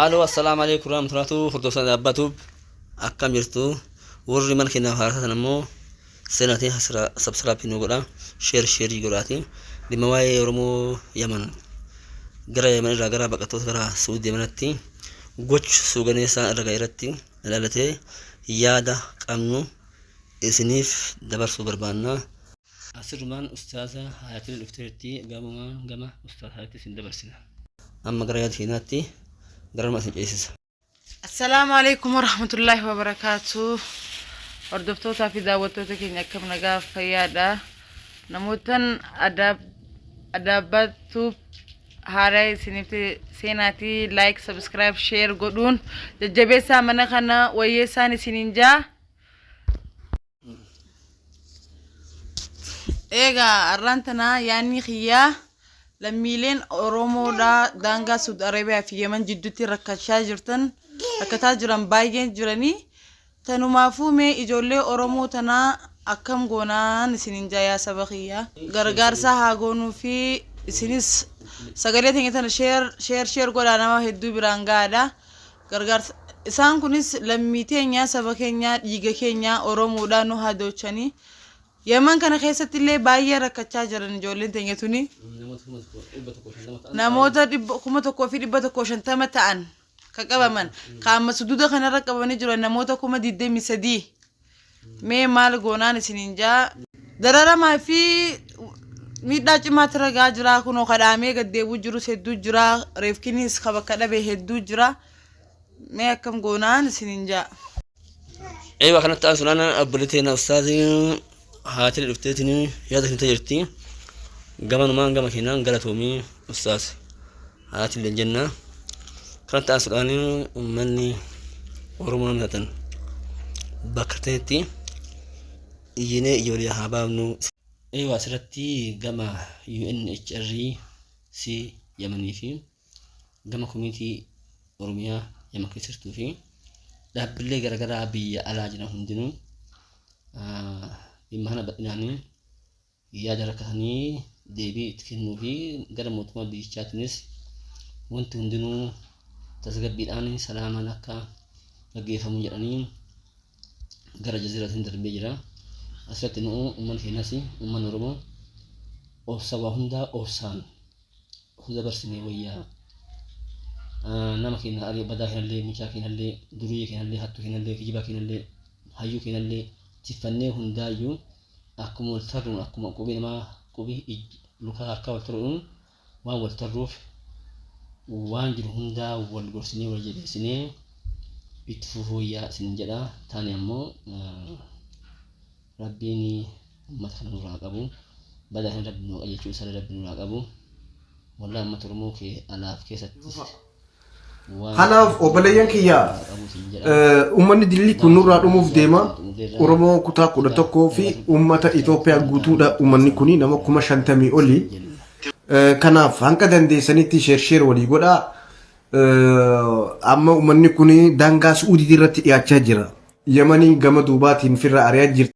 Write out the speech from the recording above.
Aloo, assalaamu alaikum warahmatullahi, hordoftoota dhaabbatuuf akkam jirtu? Warri mana keenyaaf haaraa taatan ammoo seenaatiin subscribe nu godha, share share godhaati. Dhimma waa'ee Oromoo Yaman, gara Yaman irraa gara baqattoota gara Suudii deemanatti gocha suuganeessaa irra ga'e irratti ilaalatee yaada qabnu isiniif dabarsuu barbaanna. Asirrumaan ustaaza Hayatiin dhufteerti, gamumaan gama ustaaza Hayatii isin dabarsina. Amma gara yaada keenyaatti garuma isin ceesisa. Assalaamu alaikum warahmatullaahi wabarakaatu. Hordoftootaa fi daawwattoota keenya, akkam nagaa fayyaadha? Namootan adaabbattuuf haaraa isiniif seenaatii like, subscribe, share godhuun jajjabeessaa, mana kana wayyeessaan isiniin jaa. Egaa har'aan tana yaadni kiyyaa lammiileen Oromoodhaa daangaa Suud Arabiyaa fi Yemen jidduutti rakkachaa jirtan, rakkataa jiran baay'een jiranii. Tanumaafuu mee ijoollee Oromoo tanaa akkam goonaan isiniin jaa, yaa saba kiyyaa. Gargaarsa haa goonuu fi isinis sagalee teenya tana share share share godhaa, nama hedduu biraan gahaadha. Gargaarsa isaan kunis lammii teenya, saba keenya, dhiiga keenya Oromoodhaa nu hadoochanii Yemen kana keessatti illee baay'ee rakkachaa jiran ijoolleen teenya tuni. Namoota 1150 ta'an ka qabaman, ka amma suduuda kanarra qabamanii jiran namoota 23,000. Mee maal goonaan isiniin jaa? Dararamaa fi miidhaa cimaatti ragaa jira. Kunoo kadhaamee gaddeebuu jirus hedduu jira, reefkinis ka bakka dhabe hedduu jira. Mee akkam goonaan isiniin jaa? Eewa, kanatti aansuudhaan obboleettiin ustaazii Haatili dhufteetiin yaada kennitee jirti. Gamanumaan gama keenyaan galatoomii ustaaz Haatillee jenna. Kanatti aansuudhaan uummanni Oromoo namni taatan bakka ta'etti iyyinee ijoollee haa baafnu. Eewa, asirratti gama UNHR C Yamanii fi gama komiitii Oromiyaa Yaman keessa jirtuu fi dhaabbilee garaagaraa biyya alaa jiran hundinuu dhimma kana bal'inaan yaada rakkatanii deebii itti kennuu fi gara mootummaa biyyichaatiinis wanti hundinuu tasgabbiidhaan salaamaan akka gaggeeffamu jedhanii gara jaziiraatiin darbee jira. Asirratti nu uummanni keenyas, uummanni Oromoo, obsa waa hundaa obsaan of dabarsinee wayyaa. Nama keenya badaa keenyallee, mucaa keenyallee, duriyyee keenyallee, hattuu keenyallee, kijibaa keenyallee, hayyuu keenyallee tiffannee hundaayyuu akkuma wal tarruun, akkuma qubii namaa, qubii lukaa harkaa wal tarruun waan wal tarruuf, waan jiru hundaa wal gorsinee wal jabeessinee itti fufuu wayyaa isin jedha. Taani ammoo Rabbiin uummata kana nurraa qabu. Badaa hin Rabbi nu qajeelchuu isaa Rabbi nurraa qabu. Wallahi uummata Oromoo kee alaaf keessattis waan Kanaaf obboleeyyan kiyya, qabu isin jedha. Uummanni dilli kun nurraa dhumuuf deema. Oromoo kutaa 11 fi uummata Itoophiyaa guutuudha. Uummanni kun nama 50,000 oli. Kanaaf hanga dandeessanitti share share walii godhaa. Amma uummanni kun daangaa Su'uudii irratti dhiyaachaa jira. Yamaniin gama duubaatiin firra ari'aa jirti.